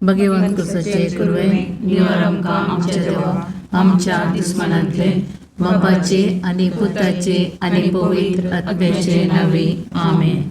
भगवंत कुसाचे कुरवे निवार आमकां आमच्या देवा आमच्या दुस्मानांतले बापाचे आनी पुताचे आनी पवित्र आत्म्याचे नावे आमेन.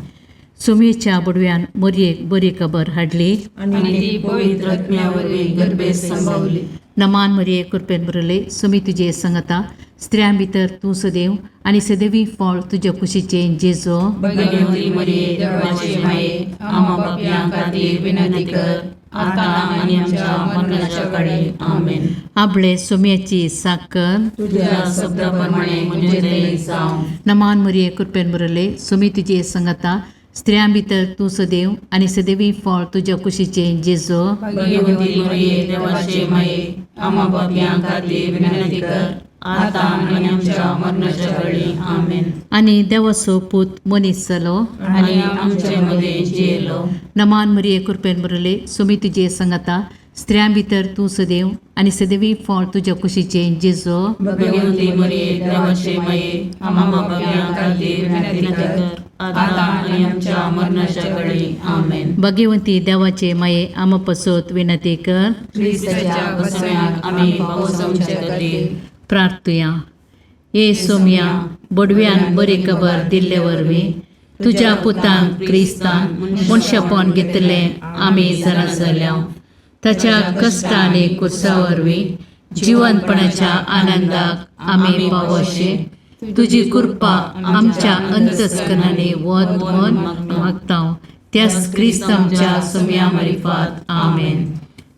सुमेच्या बुडव्यान मोरयेक बरी खबर हाडली आनी ती पवित्र आत्म्या वरवीं गर्भेत संभवली. नमान मरिये कृपेन भरले सुमी तुजे संगता स्त्रियां भितर तूं सदैव आनी सदैवी फळ तुज्या कुशीचें जेजो. भगवती मरिये देवाचे माये, आम्हा पापयां खातीर विनंती कर, आतां आनी आमच्या मरणाच्या काळी. आमेन. आपले सुम्याची साकर तुझ्या शब्दा प्रमाणे म्हजें थंय जावं. नमान मरिये कृपेन भरले सुमी तुजे संगता स्त्रियां भितर तूं सदैव आनी सदैवी फळ तुज्या कुशीचें जेजो. भगवती मरिये देवाचे माये, आम्हा पापयां खातीर विनंती कर, आतां आनी आमच्या मरणाच्या काळी. आमेन. आनी देवाचो पूत मनीस जालो आनी आमचे मदें जियेलो. नमान मरिये कृपेन भरले सुमी तुजे संगता स्त्रियां भितर तूं सदैव आनी सदैवी फळ तुज्या कुशीचें जेजो. भगवती मरिये देवाचे माये, आम्हा पापयां खातीर विनंती कर, आतां आनी आमच्या मरणाच्या काळी. आमेन. भगवंती देवाचे माये आमा पसत विनंती कर. क्रिस्ताच्या बसम्याक आमी पावसांचे खातीर. प्रार्थुया. ये सोम्या बोडव्यान बरी खबर दिल्ले वरवीं तुज्या पुतान क्रिस्तान मनशापण घेतलें आमी जाणा जाल्या. ताच्या कश्ट आनी कुर्सा वरवीं जिवनपणाच्या आनंदाक आमी पावोशे तुजी कृपा आमच्या अंतस्करणांनी वत म्हण मागता त्याच क्रिस्त आमच्या सोम्या मारिफात. आमेन.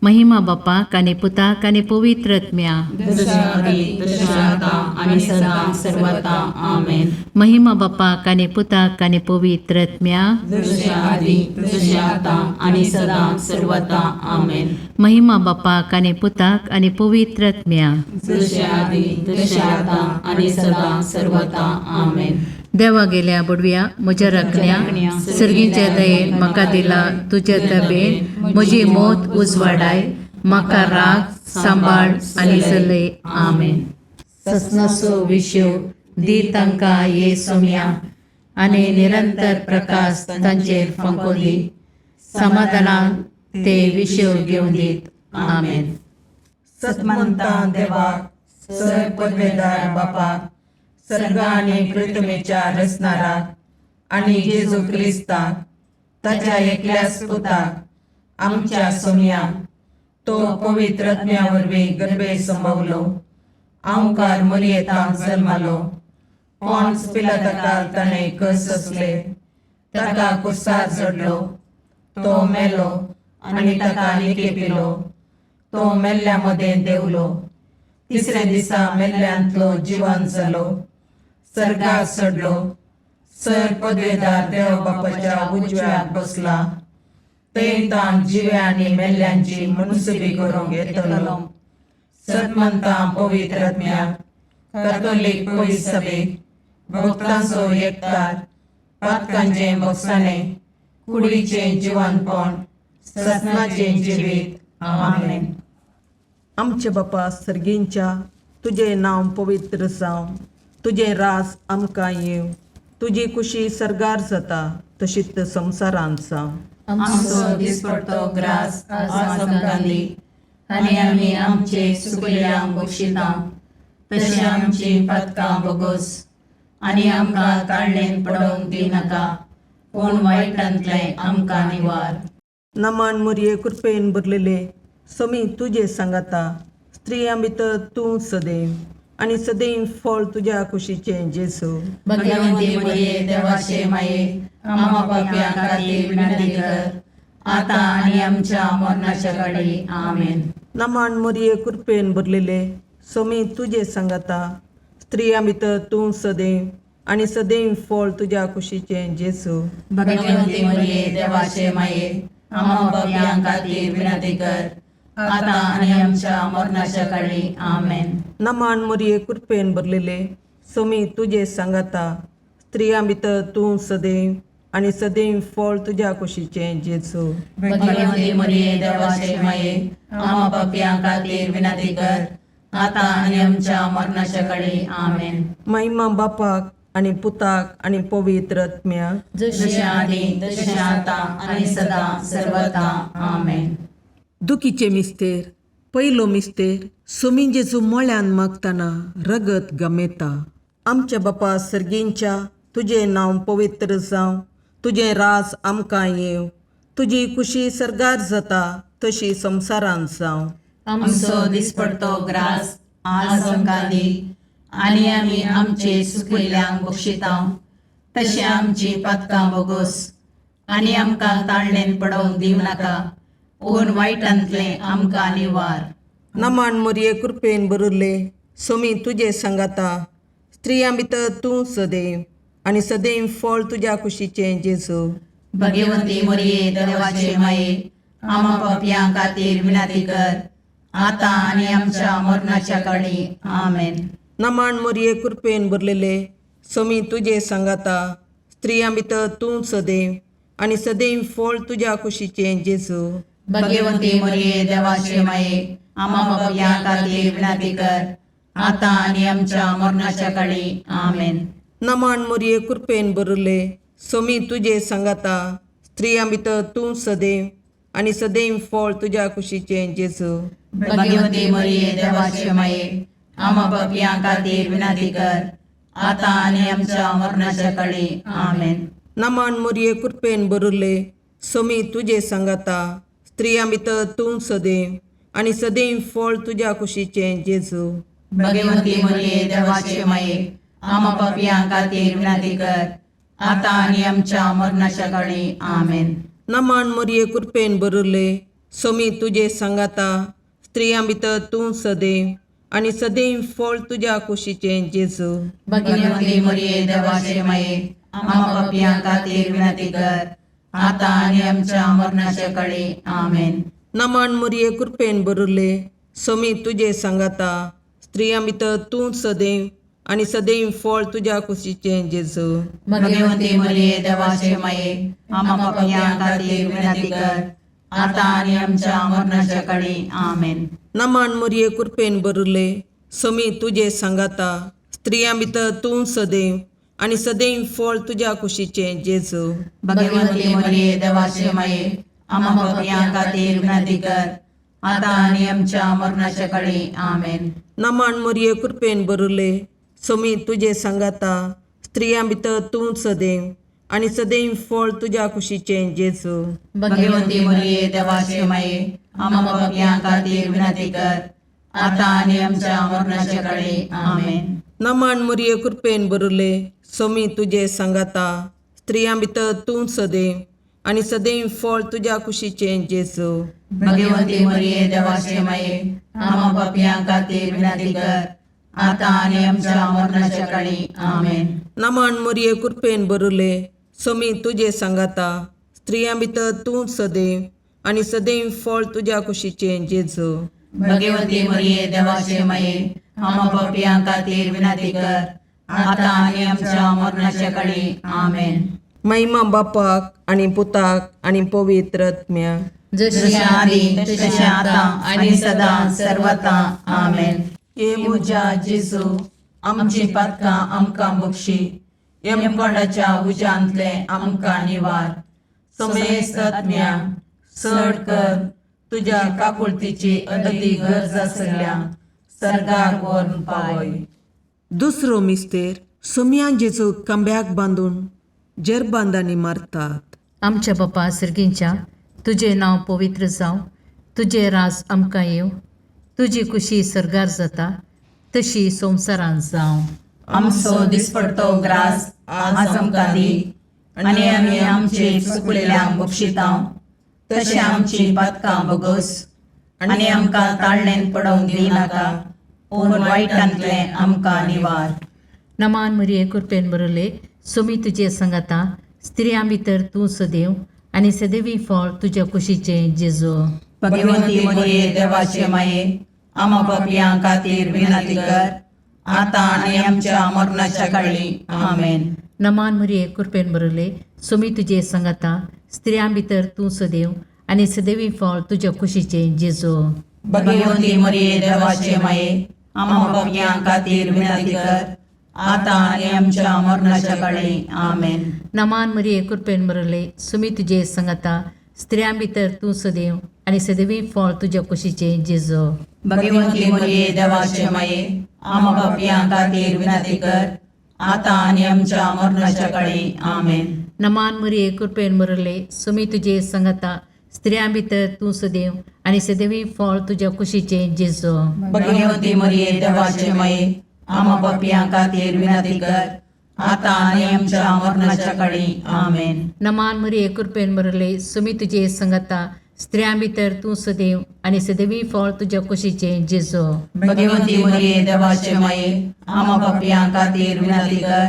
महिमा बापाक आनी पुताक आनी पवित्र आत्म्या. जशा आदी तशें आतां आनी सदां सर्वता. आमेन. महिमा बापाक आनी पुताक आनी पवित्र आत्म्या. जशें आदी तशें आतां आनी सदां सर्वता. आमेन. महिमा बापाक आनी पुताक आनी पवित्र आत्म्या. जशें आदी तशें आतां आनी सदां सर्वता. आमेन. देवा गेल्या बुडव्या म्हज्या राखण्या सर्गीच्या दयेन म्हाका दिला तुज्या तबेन म्हजी मोत उजवाडाय म्हाका राग सांबाळ आनी चलय. आमेन. ससनाचो विशेव दी तांकां ये सोम्या आनी निरंतर प्रकाश तांचेर फांको दी समाधानान ते विशेव घेवन दीत. आमेन. सतमंता देवाक सर पदवेदार बापाक सर्ग आनी पृथ्वीच्या रचणाराक आनी जेजू क्रिस्ताक ताच्या एकल्याच पुताक आमच्या सोमयाक तो पवित्र आत्म्या वरवीं गर्भे संभवलो आंवकार मरियेतांत जल्मालो पॉन्स पिलाताकाल ताणें कस सोंसले ताका कुर्सार चडलो तो मेलो आनी ताका निकेपिलो तो मेल्ल्या मदें देंवलो तिसऱ्या दिसा मेल्ल्यांतलो जिवन जालो सर्गार चडलो सर पदवेदार देव बापाच्या उजव्याक बसला थंय ताण जिव्या आनी मेल्ल्यांची मुनसुबी करूंक येतलो. सतमंता पवित्र आत्म्याक कॅथोलीक पवित्र सभेक भक्तांचो एकतार पातकांचें भोगसाणें कुडीचें जिवनपण ससनाचें जिवीत. आमेन. आमचे बापा सर्गींच्या तुजें नांव पवित्र जावं तुजें राज आमकां येवं तुजी कुशी सर्गार जाता तशीच संवसारांत जावं. आमचो दिसपडतो ग्रास आज आमकां दी आनी आमी आमचे सुकल्यांक बक्षिता तशें आमची पातकां बोगोस आनी आमकां ताळणेन पडोवंक दिनाका पूण वायटांतलें आमकां निवार. नमान मुरये कृपेन भरलेले समी तुजे सांगाता स्त्रियां भितर तूं सदैव आनी सदैव फळ तुज्या कुशीचें जेजू. भगवंती मरिये देवाचे माये, आम्हा पापयां खातीर विनंती कर, आतां आनी आमच्या मरणाच्या काळी. आमेन. नमान मुरये कृपेन भरलेले समी तुजे सांगाता स्त्रियां भितर तूं सदैव आनी सदैव फळ तुज्या कुशीचें जेजू. भगवंती मरिये देवाचे माये, आम्हा पापयां खातीर विनंती कर, आतां आनी आमच्या मरणाच्या काळी. आमेन. नमान मुरये कृपेन भरलेले समी तुजे सांगाता स्त्रियां भितर तूं सदैव आनी सदैव फळ तुज्या कुशीचें जेजू. भगवंती मरिये देवाचे माये, आम्हा पापयां खातीर विनंती कर, आतां आनी आमच्या मरणाच्या काळी. आमेन. महिमा बापाक आनी पुताक आनी पवित्र आत्म्याक. जशें आदी तशें आतां आनी सदां सर्वता. आमेन. दुखीचे मिस्तेर पयलो मिस्तेर सोमी जेजू मळ्यान मागतना रगत गमेता. आमच्या बापा सर्गींच्या तुजें नांव पवित्र जावं, तुजें राज आमकां येवं, तुजी खुशी सर्गार जाता तशी संवसारांत जावं. आमचो दिसपडतो ग्रास आज आमकां दी आनी आमी आमचे सुकिल्ल्यांक बक्षितांव तशें आमची पातकां बोगोस आनी आमकां ताळणेन पडोवंक दिवं नाका पूण वायटांतलें आमकां निवार. नमान मोरये कृपेन भरिल्ले सोमी तुजे सांगाता, स्त्रियां भितर तूं सदैव आनी सदैव फळ तुज्या कुशीचें जेजू. भगवती मोरये देवाचे माये आमा पापयां खातीर विनंती कर आतां आनी आमच्या मरणाच्या काळी. आमेन. नमान मोरये कृपेन भरलेले सोमी तुजे सांगाता, स्त्रियां भितर तूं सदैव आनी सदैव फळ तुज्या कुशीचें जेजू. भगवती मोरये देवाचे माये आमा पापयां खातीर विनंती कर आतां आनी आमच्या मरणाच्या काळी. आमेन. नमान मोरये कृपेन भरिल्ले सोमी तुजे सांगाता, स्त्रियां भितर तूं सदैव आनी सदैव फळ तुज्या कुशीचें जेजू. भगवती मोरये देवाचे माये आमा पापयां खातीर विनंती कर आतां आनी आमच्या मरणाच्या काळी. आमेन. नमान मोरये कृपेन भरिल्ले सोमी तुजे सांगाता, स्त्रियां भितर तूं सदैव आनी सदैव फळ तुज्या कुशीचें जेजू. भगवती मोरये देवाचे माये आमा पापयां खातीर विनंती कर आतां आनी आमच्या मरणाच्या काळी. आमेन. नमान मोरये कृपेन भरिल्ले सोमी तुजे सांगाता, स्त्रियां भितर तूं सदैव आनी सदैव फळ तुज्या कुशीचें जेजू. भगवती मोरये देवाचे माये आमा पापयां खातीर विनंती कर आतां आनी आमच्या मरणाच्या काळी. आमेन. नमान मोरये कृपेन भरिल्ले सोमी तुजे सांगाता, स्त्रियां भितर तूं सदैव आनी सदैव फळ तुज्या कुशीचें जेजू. भगवती मोरये देवाचे माये आमा पापयां खातीर विनंती कर आतां आनी आमच्या मरणाच्या काळी. आमेन. नमान मोरये कृपेन भरिल्ले सोमी तुजे सांगाता, स्त्रियां भितर तूं सदैव आनी सदैव फळ तुज्या कुशीचें जेजू. भगवती मोरये देवाचे माये आमा पापयां खातीर विनंती कर आतां आनी आमच्या मरणाच्या काळी. आमेन. नमान मोरये कृपेन भरिल्ले सोमी तुजे सांगाता, स्त्रियां भितर तूं सदैव आनी सदैव फळ तुज्या कुशीचें जेजू. भगवती मोरये देवाचे माये आमा पापयां खातीर विनंती कर आतां आनी आमच्या मरणाच्या काळी. आमेन. नमान मोरये कृपेन भरिल्ले सोमी तुजे सांगाता, स्त्रियां भितर तूं सदैव आनी सदैव फळ तुज्या कुशीचें जेजू. भगवती मोरये देवाचे माये आमा पापयां खातीर विनंती कर आतां आनी आमच्या मरणाच्या काळी. आमेन. नमान मोरये कृपेन भरिल्ले सोमी तुजे सांगाता, स्त्रियां भितर तूं सदैव आनी सदैव फळ तुज्या कुशीचें जेजू. भगवती मोरये देवाचे माये आमा पापयां खातीर विनंती कर आतां आनी आमच्या मरणाच्या काळी. आमेन. महिमा बापाक आनी पुताक आनी पवित्र आत्म्याक. जशी जशें आदी तशें आतां आनी सदां सर्वता. आमेन. हे म्हज्या जेजू आमची पातकां आमकां बक्षी, यमकोंडाच्या उज्यांतलें आमकां निवार, समेस्त आत्म्या चड कर तुज्या काकुळतीची अदती गरज आसल्या सर्गाक व्हरून पावय. दुसरो मिस्तेर सोमयान जेजू खांब्याक बांदून जेरबांदांनी मारतात. आमच्या बापा सर्गींच्या तुजें नांव पवित्र जावं, तुजें राज आमकां येवं, तुजी खुशी सर्गार जाता तशी संवसारांत जावं. आमचो दिसपडतो ग्रास आज आमकां दी आनी आमी आमचे चुकलेल्यांक बक्षितांव तशें आमची पातकां बोगोस आनी आमकां ताळणेन पडोवंक दिवं नाका पूण वायटांतलें आमकां निवार. नमान मरिये कृपेन भरले सोमी तुजे संगाता, स्त्रियां भितर तूं सदैव आनी सदैवी फळ तुज्या कुशीचें जेजू. भगवती मोरये देवाचे माये आमा पापयां खातीर विनंती कर आतां आनी आमच्या मरणाच्या काळी. आमेन. नमान मरिये कृपेन भरले सोमी तुजे संगाता, स्त्रियां भितर तूं सदैव आनी सदैवी फळ तुज्या कुशीचें जेजू. भगवती मोरये देवाचे माये आमा पापयां खातीर विनंती कर आतां आनी आमच्या मरणाच्या काळी. आमेन. नमान मरिये कृपेन भरले सुमी तुजे संगाता, स्त्रियां भितर तूं सदैव आनी सदैवी फळ तुज्या कुशीचें जेजो. भगवंती मरिये देवाचे माये, आमा पापयां खातीर विनंती कर, आतां आनी आमच्या मरणाच्या काळी. आमेन. नमान मरिये, कृपेन भरले, सुमी तुजे संगता, स्त्रियां भितर तूं सदैव आनी सदैवी फळ तुज्या कुशीचें जेजो. भगवंती मरिये देवाचे माये, आमा पापयां खातीर विनंती कर, आतां आनी आमच्या मरणाच्या काळी. आमेन. नमान मरिये, कृपेन भरले, सुमी तुजे संगता, स्त्रियां भितर तूं सदैव आनी सदैवी फळ तुज्या कुशीचें जेजो. भगवंती मरिये देवाचे माये, आमा पापयां खातीर विनंती कर,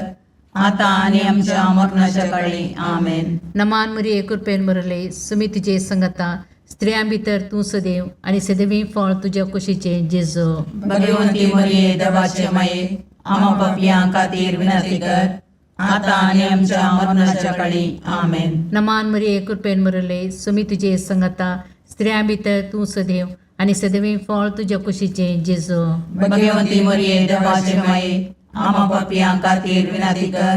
आतां आनी आमच्या मरणाच्या काळी. आमेन. नमान मरिये, कृपेन भरले, सुमी तुजे संगता, स्त्रियां भितर तूं सदैव आनी सदैवी फळ तुज्या कुशीचें जेजो. भगवंती मरिये देवाचे माये, आमा पापयां खातीर विनंती कर, आतां आनी आमच्या मरणाच्या काळी. आमेन. नमान मरिये, कृपेन भरले, सुमी तुजे संगता, स्त्रियां भितर तूं सदैव आनी सदैवी फळ तुज्या कुशीचें जेजो. भगवंती मरिये देवाचे माये, आमा पापयां खातीर विनंती कर,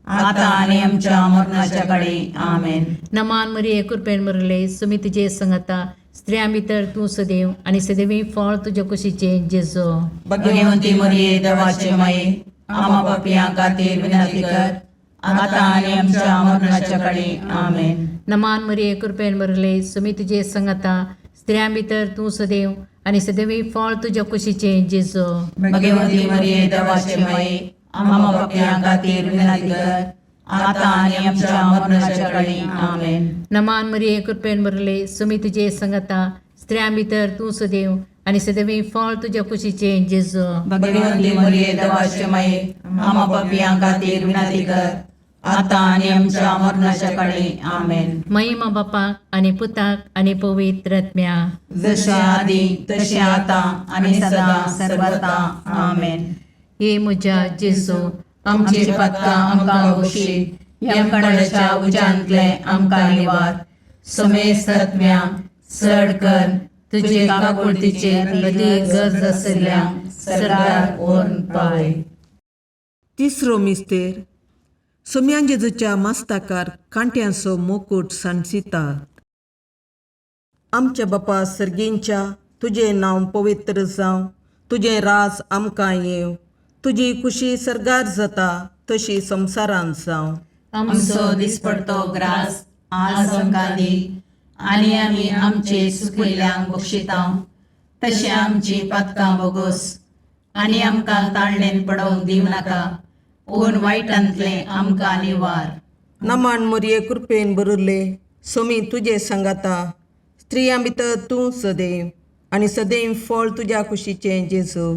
आतां आनी आमच्या मरणाच्या काळी. आमेन. नमान मरिये, कृपेन भरले, सुमी तुजे संगता, स्त्रियां भितर तूं सदैव आनी सदैवी फळ तुज्या कुशीचें जेजो. भगवंती मरिये देवाचे माये, आमा पापयां खातीर विनंती कर, आतां आनी आमच्या मरणाच्या काळी. आमेन. नमान मरिये, कृपेन भरले, सुमी तुजे संगता, स्त्रियां भितर तूं सदैव आनी सदैवी फळ तुज्या कुशीचें जेजो. भगवंती मरिये देवाचे माये, आमा पापयां खातीर विनंती कर, आतां आनी आमच्या मरणाच्या काळी. आमेन. नमान मरिये, कृपेन भरले, सुमी तुजे संगता, स्त्रियां भितर तूं सदैव आनी सदैवी फळ तुज्या कुशीचें जेजो. भगवंती मरिये देवाचे माये, आमा पापयां खातीर विनंती कर, आतां आनी आमच्या मरणाच्या काळी. आमेन. महिमा बापाक आनी पुताक आनी पवित्र आत्म्या. जशे आदी तशें आतां आनी सदां सर्वता. आमेन. हे म्हज्या जेजू, आमची पातकां आमकां बक्षी, यमकणाच्या उज्यांतले आमकां निवार, समेस्त आत्म्या चड कर तुजे काकुळतीचेर अदीक गरज आशिल्ल्या सरकार व्हरून पावय. तिसरो मिस्तेर. सोम्यान जेजूच्या मस्ताकार कांट्यांचो मुकूट सांडसितात. आमच्या बापा सर्गींच्या, तुजें नांव पवित्र जावं, तुजें राज आमकां येवं, तुजी खुशी सर्गार जाता तशी संवसारांत जावं. आमचो दिसपडतो ग्रास आज आमकां दी, आनी आमी आमचे सुकिल्ल्यांक बक्षिता तशें आमची पातकां बोगोस, आनी आमकां ताळणेन पडोवंक दिवं नाका, पूण वायटांतलें आमकां निवार. नमान मोरये, कृपेन भरिल्ले, सोमी तुजे सांगाता, स्त्रियां भितर तूं सदैव आनी सदैव फळ तुज्या कुशीचें जेजू.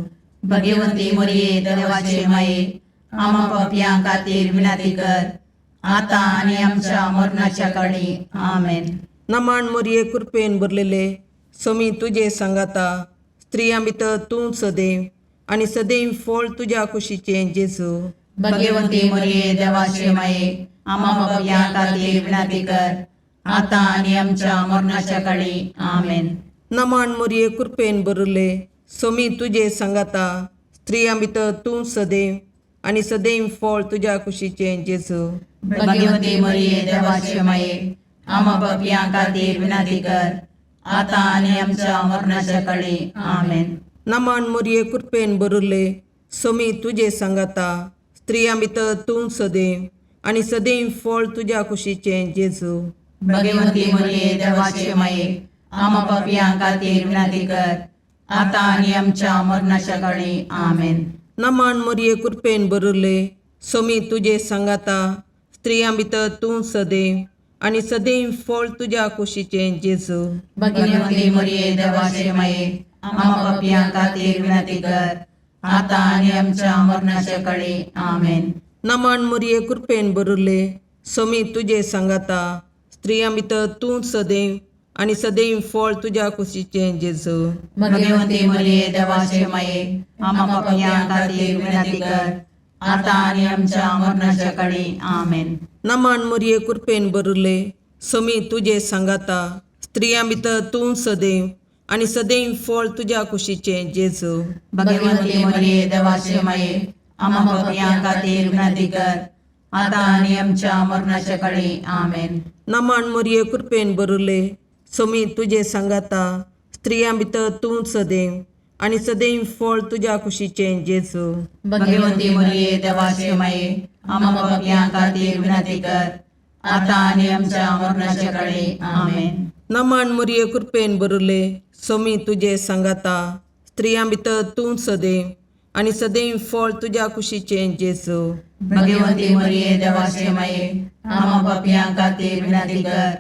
भगवंती मोरये देवाचे माये, आमा पापयां खातीर विनंती कर, आतां आनी आमच्या मरणाच्या काळी. आमेन. नमान मोरये, कृपेन भरलेले, सोमी तुजे सांगाता, स्त्रियां भितर तूं सदैव आनी सदैव फळ तुज्या कुशीचें जेजू. भगवंती मोरये देवाचे माये, आमा पापयां खातीर विनंती कर, आतां आनी आमच्या मरणाच्या काळी. आमेन. नमान मोरये, कृपेन भरिल्ले, सोमी तुजे सांगाता, स्त्रियां भितर तूं सदैव आनी सदैव फळ तुज्या कुशीचें जेजू. भगवंती मोरये देवाचे माये, आमा पापयां खातीर विनंती कर, आतां आनी आमच्या मरणाच्या काळी. आमेन. नमान मोरये, कृपेन भरिल्ले, सोमी तुजे सांगाता, स्त्रियां भितर तूं सदैव आनी सदैव फळ तुज्या कुशीचें जेजू. भगवंती मोरये देवाचे माये, आमा पापयां खातीर विनंती कर, आतां आनी आमच्या मरणाच्या काळी. आमेन. नमान मोरये, कृपेन भरिल्ले, सोमी तुजे सांगाता, स्त्रियां भितर तूं सदैव आनी सदैव फळ तुज्या कुशीचें जेजू. भगवंती मोरये देवाचे माये, आमा पापयां खातीर विनंती कर, आतां आनी आमच्या मरणाच्या काळी. आमेन. नमान मोरये, कृपेन भरिल्ले, सोमी तुजे सांगाता, स्त्रियां भितर तूं सदैव आनी सदैव फळ तुज्या कुशीचें जेजू. भगवंती मोरये देवाचे माये, आमा पापयां खातीर विनंती कर, आतां आनी आमच्या मरणाच्या काळी. आमेन. नमान मोरये, कृपेन भरिल्ले, सोमी तुजे सांगाता, स्त्रियां भितर तूं सदैव आनी सदैव फळ तुज्या कुशीचें जेजू. भगवंती मोरये देवाचे माये, आमा पापयां खातीर विनंती कर, आतां आनी आमच्या मरणाच्या काळी. आमेन. नमन मोरये कृपेन बरुले सोमी तुजे सांगाता स्त्रियां भितर तूं सदैव आनी सदैव फळ तुज्या कुशीचें जेजू. भगवंती मरिये देवाचे माये, आम्हा पापयां खातीर विनंती कर, आतां आनी आमच्या मरणाच्या काळी. आमेन. नमन मोरये कृपेन बरुले सोमी तुजे सांगाता स्त्रियां भितर तूं सदैव आनी सदैव फळ तुज्या कुशीचें जेजू. भगवंती मरिये देवाचे माये, आम्हा पापयां खातीर विनंती कर,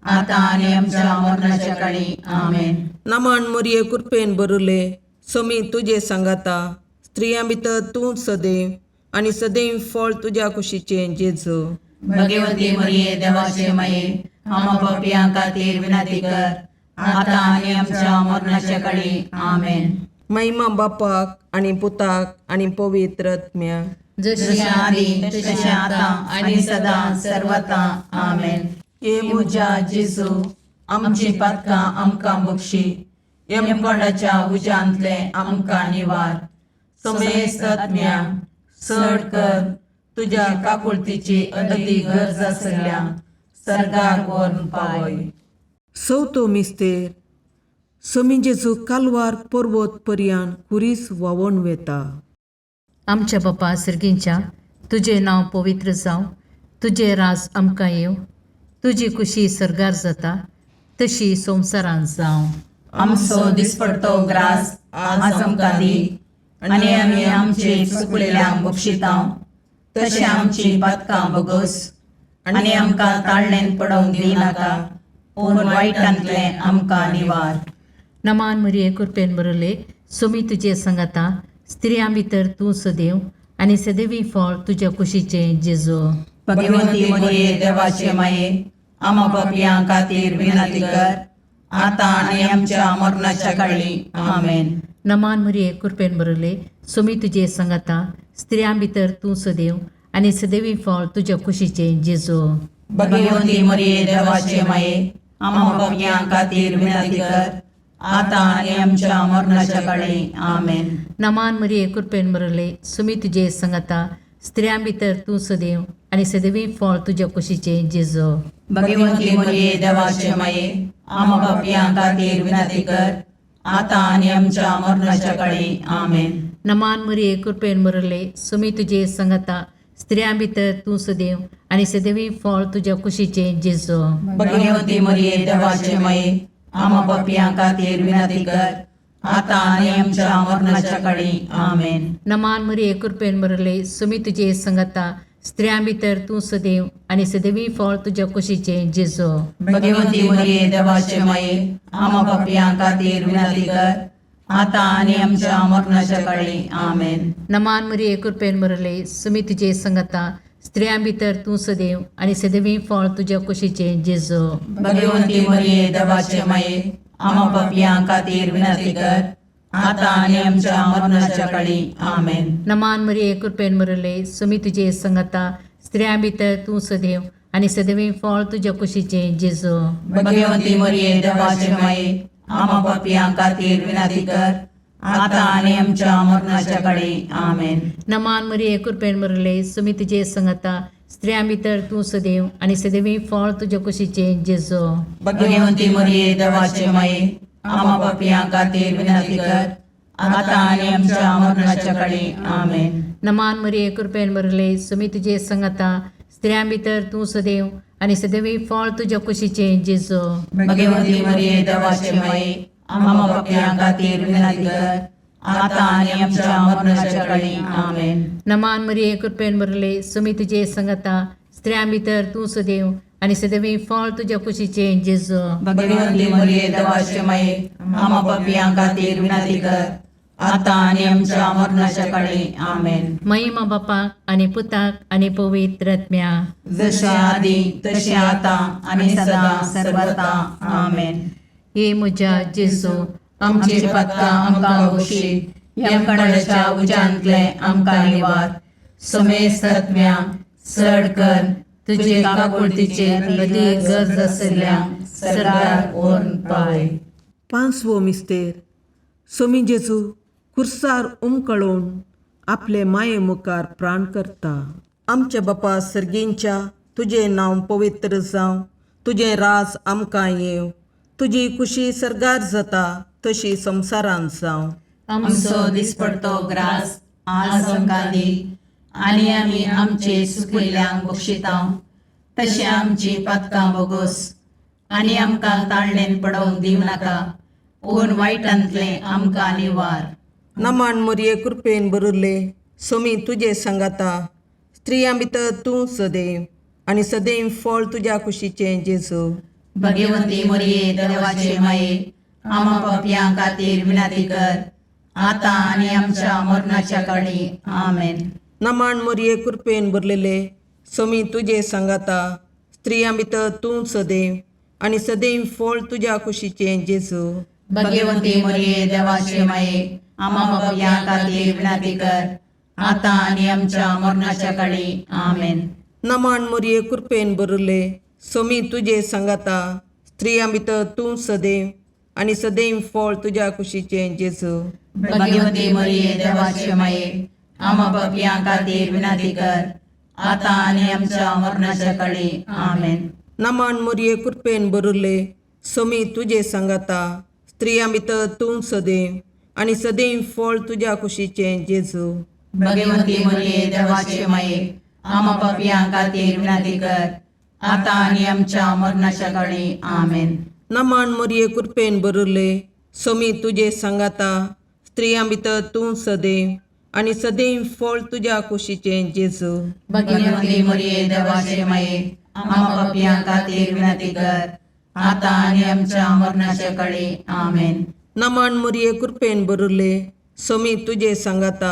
आतां आनी आमच्या मरणाच्या काळी. आमेन. नमन मोरये कृपेन बरुले सोमी तुजे सांगाता स्त्रियां भितर तूं सदैव आनी सदैव फळ तुज्या कुशीचें जेजू. भगवंती मरिये देवाचे माये, आम्हा पापयां खातीर विनंती कर, आतां आनी आमच्या मरणाच्या काळी. आमेन. महिमा बापाक आनी पुताक आनी पवित्र आत्म्याक. जशी आदी तशी आतां आनी सदां सर्वता. आमेन. हे म्हज्या जेजू, आमची पातकां आमकां बक्षी, यमकोंडाच्या उज्यांतले आमकां निवार, समेस्त आत्म्या चड कर तुज्या काकुळतीची अदी गरज आसल्या सर्गार व्हरून पावय. चवथो मिस्तेर. सोमी जेजू कालवार पर्वत पर्यान खुरीस व्हांवोन वेता. आमच्या बापा सर्गींच्या, तुजें नांव पवित्र जावं, तुजें राज आमकां येवं, तुजी खुशी सर्गार जाता तशी संवसारांत जावं. आमचो दिसपडतो ग्रास आज आमकां दी, आनी आमी आमचे चुकलेल्यांक बक्षितां तशें आमची पातकां बगस, आनी आमकां ताळणेन पडोवंक दिनाका, पूण वायटांतलें आमकां निवार. नमान मरिये कृपेन बरले सोमी तुजे सांगाता, स्त्रियां भितर तूं सदैव आनी सदैवी फळ तुज्या कुशीचें जेजू. भगवंती मरिये देवाचे माये, आमा पापयां खातीर विनंती कर, आतां आनी आमच्या मरणाच्या काळी. आमेन. नमान मरिये कृपेन बरले सोमी तुजे सांगाता, स्त्रियां भितर तूं सदैव आनी सदैवी फळ तुज्या कुशीचें जेजू. भगवंती मरिये देवाचे माये, आमा पापयां खातीर विनंती कर, आतां आनी आमच्या मरणाच्या काळी. आमेन. नमान मरिये कृपेन बरले सुमी तुजे सांगाता, स्त्रियां भितर तूं सदैव आनी सदैवी फळ तुज्या कुशीचें जेजू. भगवंती मरिये देवाचे माये, आमा पापयां खातीर विनंती कर, आतां आनी आमच्या मरणाच्या काळी. आमेन. नमान मरिये कृपेन बरले सुमी तुजे सांगाता, स्त्रियां भितर तूं सदैव आनी सदैवी फळ तुज्या कुशीचें जेजू. भगवंती मरिये देवाचे माये, आमा पापयां खातीर विनंती कर, आतां आनी आमच्या मरणाच्या काळी. आमेन. नमान मरिये कृपेन बरले सुमी तुजे सांगाता, स्त्रियां भितर तूं सदैव आनी सदैवी फळ तुज्या कुशीचें जेजू. भगवंती मरिये देवाचे माये, आमा पापयां खातीर विनंती कर, आतां आनी आमच्या मरणाच्या काळी. आमेन. नमान मरिये कृपेन बरले सुमी तुजे सांगाता, स्त्रियां भितर तूं सदैव आनी सदैवी फळ तुज्या कुशीचें जेजू. भगवंती मरिये देवाचे माये, आमा पापयां खातीर विनंती कर, आतां आनी आमच्या मरणाच्या काळी. आमेन. नमान मरिये कृपेन बरले सुमी तुजे सांगाता, स्त्रियां भितर तूं सदैव आनी सदैवी फळ तुज्या कुशीचें जेजू. भगवंती मरिये देवाचे माये, आमा पापयां खातीर विनंती कर, आतां आनी आमच्या मरणाच्या काळी. आमेन. नमान मरिये कृपेन बरले सुमी तुजे सांगाता, स्त्रियां भितर तूं सदैव आनी सदैवी फळ तुज्या कुशीचें जेजू. भगवंती मरिये देवाचे माये, आमा पापयां खातीर विनंती कर, आतां आनी आमच्या मरणाच्या काळी. आमेन. नमान मरिये कृपेन बरले सुमी तुजे सांगाता, स्त्रियां भितर तूं सदैव आनी सदैवी फळ तुज्या कुशीचें जेजू. भगवंती मरिये देवाचे माये, आमा पापयां खातीर विनंती कर, आतां आनी आमच्या मरणाच्या काळी. आमेन. नमान मरिये कृपेन बरले सुमी तुजे सांगाता, स्त्रियां भितर तूं सदैव आनी सदैवी फळ तुज्या कुशीचें जेजू. भगवंती मरिये देवाचे माये, आमा पापयां खातीर विनंती कर, आतां आनी आमच्या मरणाच्या काळी. आमेन. महिमा बापाक आनी पुताक आनी पवित्र आत्म्या. जशें आदी तशें आतां आनी सदां सर्वता. आमेन. हे म्हज्या जेजू, आमची पातकां आमकां बक्षी, यमकंडाच्या उज्यांतले आमकां निवार, समेस्त आत्म्या चड कर तुजे काकुळतीचे अदी गरज आशिल्ल्या सरकार व्हरून पावय. पांचवो मिस्तेर. सोमी जेजू खुर्सार उमकळून आपले माये मुखार प्राण करता. आमच्या बापा सर्गींच्या तुजें नांव पवित्र जावं, तुजें राज आमकां येवं, तुजी कुशी सर्गार जाता तशी संवसारांत जावं. आमचो दिसपडतो ग्रास आज आमकां दी आनी आमी आमचे सुकिल्ल्यांक बक्षिता तशें आमची पातकां बोगोस आनी आमकां ताळणेन पडोवंक दिवं नाका पूण वायटांतलें आमकां निवार. नमन मोरये कृपेन भरिल्ले सोमी तुजे सांगाता, स्त्रियां भितर तूं सदैव आनी सदैव फळ तुज्या कुशीचें जेजू. भगवंती मोरये देवाचे माये आमा पापयां खातीर विनंती कर आतां आनी आमच्या मरणाच्या काळी. आमेन. नमन मोरये कृपेन भरलेले सोमी तुजे सांगाता, स्त्रियां भितर तूं सदैव आनी सदैव फळ तुज्या कुशीचें जेजू. भगवंती मोरये देवाचे माये आमा पापयां खातीर विनंती कर आतां आनी आमच्या मरणाच्या काळी. आमेन. नमन मोरये कृपेन भरिल्ले सोमी तुजे सांगाता, स्त्रियां भितर तूं सदैव आनी सदैव फळ तुज्या कुशीचें जेजू. भगवंती मोरये देवाचे माये आमा पापयां खातीर विनंती कर आतां आनी आमच्या मरणाच्या काळी. आमेन. नमन मोरये कृपेन भरिल्ले सोमी तुजे सांगाता, स्त्रियां भितर तूं सदैव आनी सदैव फळ तुज्या कुशीचें जेजू. भगवंती मोरये देवाचे माये आमा पापयां खातीर विनंती कर आतां आनी आमच्या मरणाच्या काळी. आमेन. नमन मोरये कृपेन भरिल्ले सोमी तुजे सांगाता, स्त्रियां भितर तूं सदैव आनी सदैव फळ तुज्या कुशीचें जेजू. भगवंती मोरये देवाचे माये आमा पापयां खातीर विनंती कर आतां आनी आमच्या मरणाच्या काळी. आमेन. नमन मोरये कृपेन भरिल्ले सोमी तुजे सांगाता,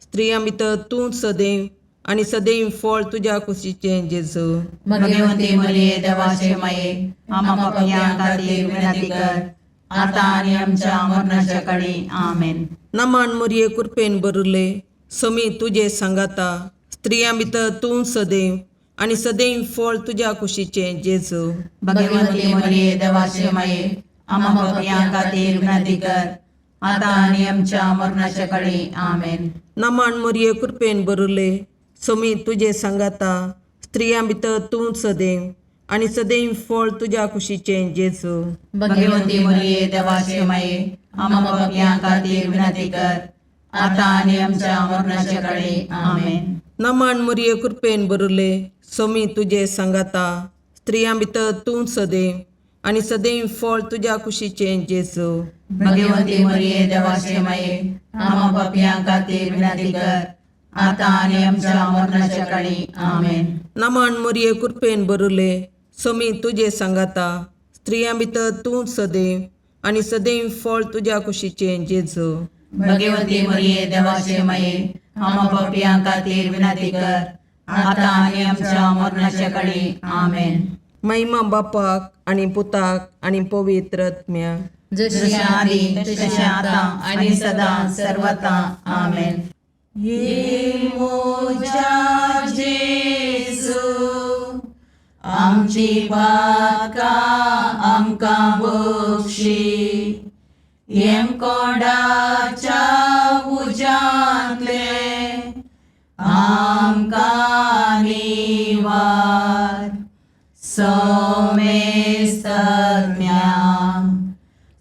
स्त्रियां भितर तूं सदैव आनी सदैव फळ तुज्या कुशीचें जेजू. भगवंती मोरये देवाचे माये आमा पापयां खातीर विनंती कर आतां आनी आमच्या मरणाच्या काळी. आमेन. नमन मोरये कृपेन भरिल्ले सोमी तुजे सांगाता, स्त्रियां भितर तूं सदैव आनी सदैव फळ तुज्या कुशीचें जेजू. भगवंती मोरये देवाचे माये आमा पापयां खातीर विनंती कर आतां आनी आमच्या मरणाच्या काळी. आमेन. नमन मोरये कृपेन भरिल्ले सोमी तुजे सांगाता, स्त्रियां भितर तूं सदैव आनी सदैव फळ तुज्या कुशीचें जेजू. भगवंती मोरये देवाचे माये आमा पापयां खातीर विनंती कर आतां आनी आमच्या मरणाच्या काळी. आमेन. नमन मोरये कृपेन भरिल्ले सोमी तुजे सांगाता, स्त्रियां भितर तूं सदैव आनी सदैव फळ तुज्या कुशीचें जेजू. भगवंती मोरये देवाचे माये आमा पापयां खातीर विनंती कर आतां आनी आमच्या मरणाच्या काळी. आमेन. नमन मोरये कृपेन भरिल्ले सोमी तुजे सांगाता, स्त्रियां भितर तूं सदैव आनी सदैव फळ तुज्या कुशीचें जेजू. भगवंती मोरये देवाचे माये आमा पापयां खातीर विनंती कर आतां आनी आमच्या मरणाच्या काळी. आमेन. महिमा बापाक आनी पुताक आनी पवित्र आत्म्याक. जशी आदी तशें आतां आनी सदां सर्वता. आमेन. ये मोजा जेजू आमची पातकां आमकां बक्षी, येमकोंडाच्या उज्यांतले आमकां निवार, सोमेस्तम्या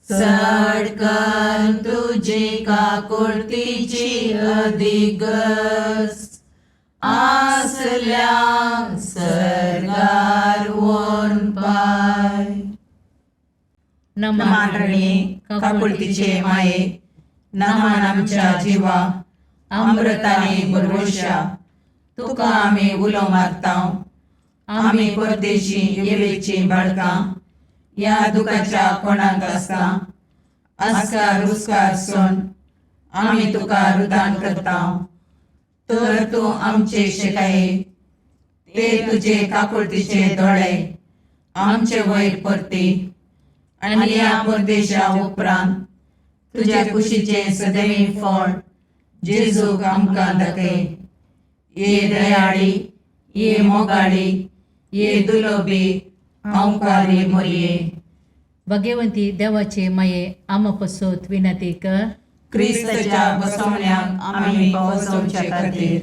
चड कर तुजी काकुळतीची अधिगस आसल्या सर्गार वोन पाय. नमन रणी काकुळतीचे माये, नमन आमच्या जिवा अमृताने भरवशा, तुका आमी उलो मारता. आमी परदेशी येवेची बाळकां ह्या दुखाच्या कोणाक आसता आस्कार उस्कार सोन आमी तुका रुदान करता. तर तूं आमचे शिकाये ते तुजे काकुळतीचे दोळे आमचे वयर परती आनी ह्या परदेशा उपरांत तुज्या कुशीचें सदैव फळ जेजूक आमकां दाखय. ये दयाळी, ये मोगाळी, ये दुलोबी ओंकारी मोरये. भगवंती देवाचे माये आमा पसत विनंती कर. क्रिस्ताच्या बसवण्याक आमी पावसोवचे खातीर.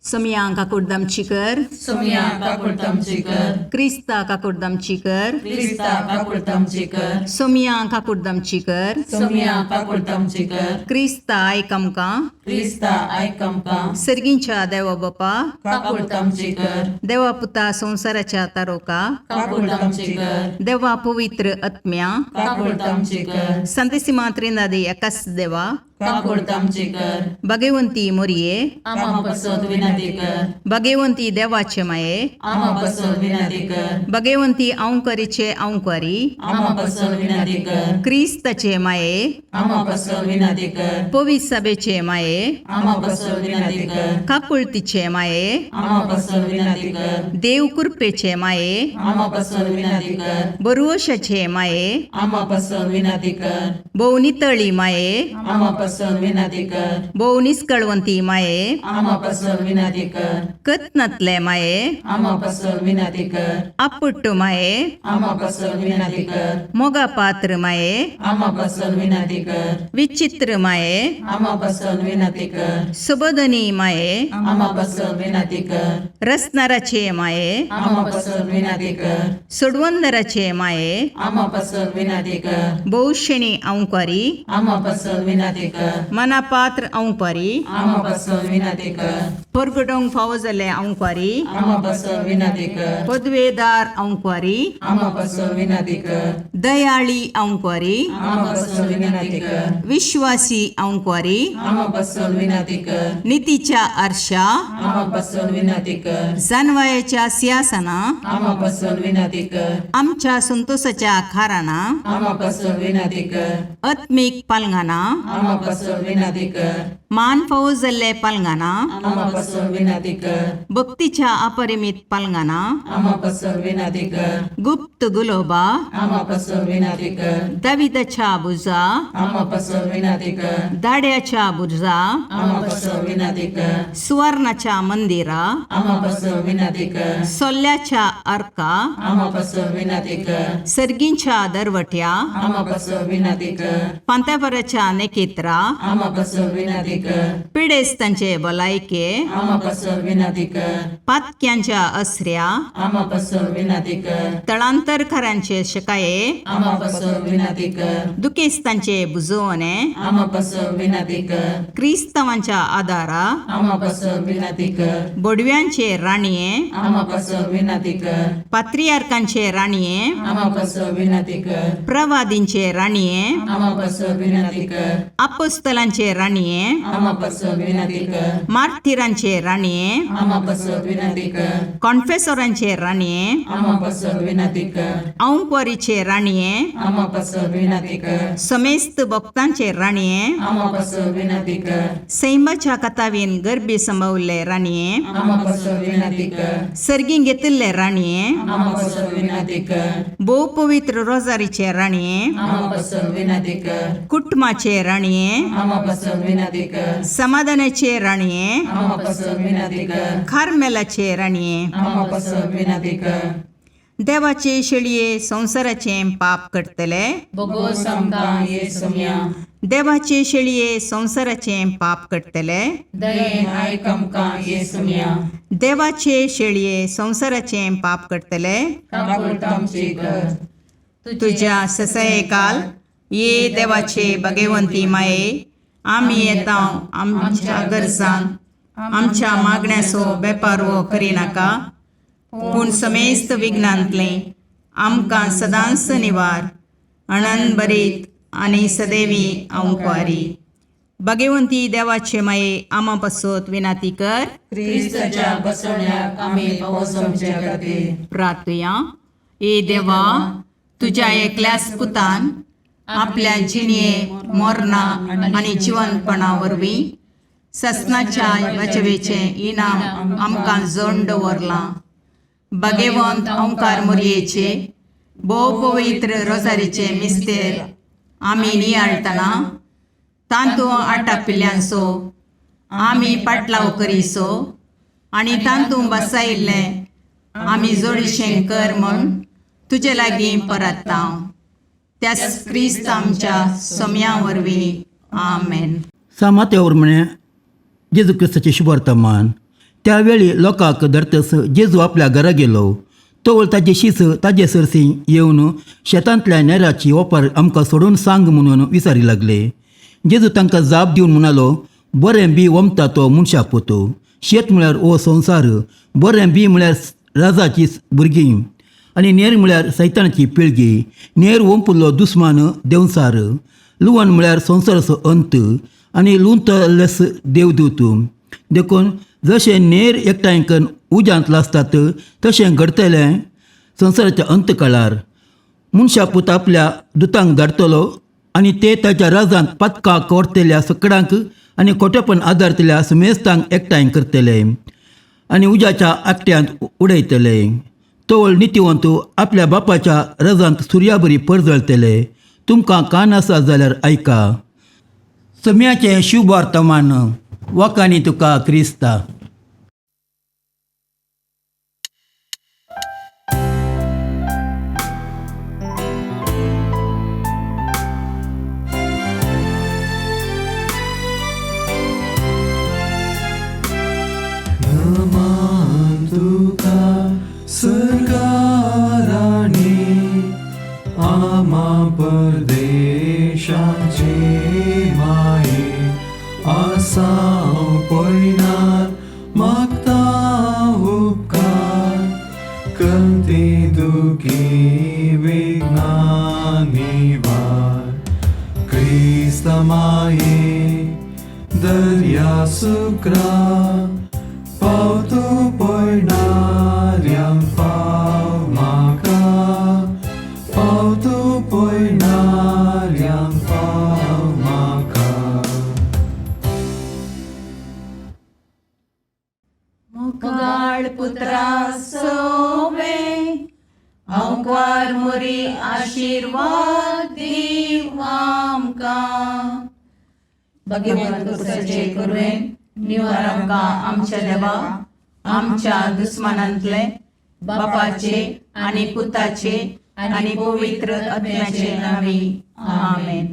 सोमया काकुडदामची कर. सोमया काकुळतामची कर. क्रिस्ता काकुडदामची कर. क्रिस्ता काकुळतामची कर. सोमया काकुडदामची कर. सोमया काकुळतामची कर. क्रिस्ता आयक आमकां. क्रिस्ता आयक आमकां. सर्गींच्या देवा बापा, काकुळतामची कर. देवा पुता संवसाराच्या तारोका, काकुळतामची कर. देवा पवित्र आत्म्या, काकुळतामची कर. संतेसिमा त्रिनादी एकाच देवा, काकुळतामची कर. भगवंती मोरये, आमा पसत विनंती कर. भगवंती देवाचे माये, आमा पसत विनंती कर. भगवंती अंकरीचे अंकरी, आमा पसत विनंती कर. क्रिस्ताचे माये, आमा पसत विनंती कर. पवित्र सभेचे माये, आमा पसत विनंती कर. काकुळतीचे माये, आमा पसत विनंती कर. देव कृपेचे माये, आमा पसत विनंती कर. बरुवशाचे माये, आमा पसत विनंती कर. भोव नितळी माये, आमा पसत विनंती कर. भोव निस्कळवंती माये, आमा पसत विनंती कर. कत्नातले माये, आमा पसत विनंती कर. आपुट्ट माये, आमा पसत विनंती कर. मोगा पात्र माये, आमा पसत विनंती कर. विचित्र माये, आमा पसत विनंती कर. सुबोधनी माये, आमा पसत विनंती कर. रसनाराचे माये, आमा पसत विनंती कर. सोडवंदराचे माये, आमा पसत विनंती कर. भोवशेणी अंकारी, आमा पसत विनंती कर. मनापात्र अंकारी, आमा पसत विनंती कर. परगटोंक फावो जाल्ले अंकारी, आमा पसत विनंती कर. पदवेदार अंकारी, आमा पसत विनंती कर. दयाळी अंकारी, आमा पसत विनंती कर. विश्वासी अंकारी, आमा पसत विनंती कर. नितीच्या आरशा, आमा पसत विनंती कर. जानवायाच्या सिंहासना, आमा पसत विनंती कर. आमच्या संतोषाच्या खाराना, आमा पसत विनंती कर. आत्मीक पालंगाना, आमा पसत विनंती कर. मान फावो जाल्ले पालंगाना, आमा पसत विनंती कर. भक्तीच्या अपरिमित पालंगाना, आमा पसत विनंती कर. गुप्त गुलोबा, आमा पसत विनंती कर. दाविदाच्या बुजा, आमा पसत विनंती कर. दाड्याच्या बुजा, आमा पसत विनंती कर. सुवर्णाच्या मंदिरा, आमा पसत विनंती कर. सोल्ल्याच्या अर्का, आमा पसत विनंती कर. सर्गींच्या दरवट्या, आमा पसत विनंती कर. पांत्यापराच्या नेकेत्रा, आमा पसत विनंती कर. पिडेस्तांचे भलायके, आमा पसत विनंती कर. पातक्यांच्या असऱ्या, आमा पसत विनंती कर. तळांतरकारांचे शकाये, आमा पसत विनंती कर. दुखेस्तांचे बुजवणे, आमा पसत विनंती कर. क्रिस्तांवांच्या आदारा, आमा पसत विनंती कर. बोडव्यांचे राणये, आमा पसत विनंती कर. पात्रियार्कांचे राणये, आमा पसत विनंती कर. प्रवादींचे राणये, आमा पसत विनंती कर. अपोस्तलांचे राणये, आमा पसत विनंती कर. मार्थिरांचे राणये, आमा पसत विनंती कर. कॉन्फेसोरांचे राणये, आमा पसत विनंती कर. औंकवारीचे राणये, आमा पसत विनंती कर. समेस्त भक्तांचे राणये, आमा पसत विनंती कर. सैमाच्या कथावीन गर्भी संभवल्ले राणये, आमा पसत विनंती कर. सर्गीं घेतिल्ले राणये, आमा पसत विनंती कर. भोव पवित्र रोजारीचे राणये, आमा पसत विनंती कर. कुटुंबाचे राणये, आमा पसत विनंती कर. समाधानाचे राणये, आमा पसत विनंती कर. कार्मेलाचे राणये, आमा पसत विनंती कर. देवाचे शेळये संवसाराचें पाप करतले, बोगोस आमकां ये सोम्या. देवाचे शेळये संवसाराचें पाप करतले, दयेन आयक आमकां ये सोम्या. देवाचे शेळये संवसाराचें पाप करतले, काकुळतामची कर. तुझ्या ससयकाल ये देवाचे भगवंती माये, आमी येता आमच्या गरजान आमच्या मागण्याचो बेपारवो करिनाका, पूण समेस्त विघ्नांतलें आमकां सदांच निवार अणन बरीत आनी सदैवी अंकवारी. भगवंती देवाचे माये, आमा पासत विनाती कर. क्रिस्ताच्या बसवण्याक आमी पावस आमच्या खातीर. प्रार्थुया. ए देवा, तुज्या एकल्याच पुतान आपल्या जिणये मोरना आनी जिवनपणा वरवीं ससनाच्या बचवेचें इनाम आमकां जोड दवरलां. भगवंत ओंकार मोरयेचे भोव पवित्र रोजारीचे मिस्तेर आमी नियाळटना तांतू आटापिल्ल्यांचो आमी पाटलाव करीसो आनी तांतू बसायिल्लें आमी जोडीशें कर म्हूण तुजे लागीं परत्ता, त्याच क्रिस्त आमच्या सोम्या वरवीं. आमेन. सामात्यावर म्हणे जेजू क्रिस्ताचें शुभवर्तमान. त्या वेळी लोकांक धरतस जेजू आपल्या घरा गेलो. तवळ ताजे शीस ताजे सरशी येवन शेतांतल्या नेराची ओपार आमकां सोडून सांग म्हणून विचारी लागले. जेजू तांकां जाप दिवन म्हणालो, बरें बी वमता तो मनशा पुतो. शेत म्हळ्यार हो संवसार. बरें बी म्हळ्यार राजाची भुरगीं आनी नेर म्हळ्यार सैतानाची पिळगी. नेर वंपुल्लो दुस्मान देंवचार. लुवण म्हळ्यार संवसाराचो अंत आनी लुंतलेस देवदूत. देखून जशें नेर एकठांय करून उज्यांत लासतात तशें घडतलें संवसाराच्या अंत काळार. मनशा पूत आपल्या दुतांक धाडटलो आनी ते ताच्या राजांत पातकां कोरतल्या सकडांक आनी खोटेपण आदारतल्या सुमेस्तांक एकठांय करतले आनी उज्याच्या आकट्यांत उडयतले. तवळ नितीवंत आपल्या बापाच्या रजांत सुर्याबरी परजळतले. तुमकां कान आसा जाल्यार आयका. सम्याचें शुभवर्तमान. वाकांनी तुका क्रिस्ता. नमान तुका सरकाराणी, आमा परदेशाचे माये, आसाव पयनार मागता उपकार, कंती दुखी विघ्नां निवार. क्रिस्त माये दर्या सुक्रा, पावतो पयणाऱ्यांक पाव म्हाका, पावतो पयणाऱ्यांक पाव म्हाका. मोगाळ पुत्रा सोवे आंकवार मोरी आशिर्वाद दीव आमकां. भगवंत कुसाचे कुरवेन निवार आमकां आमच्या देवा, आमच्या दुस्मानांतले, बापाचे आनी पुताचे आनी पवित्र आत्म्याचे नांवी. आमेन.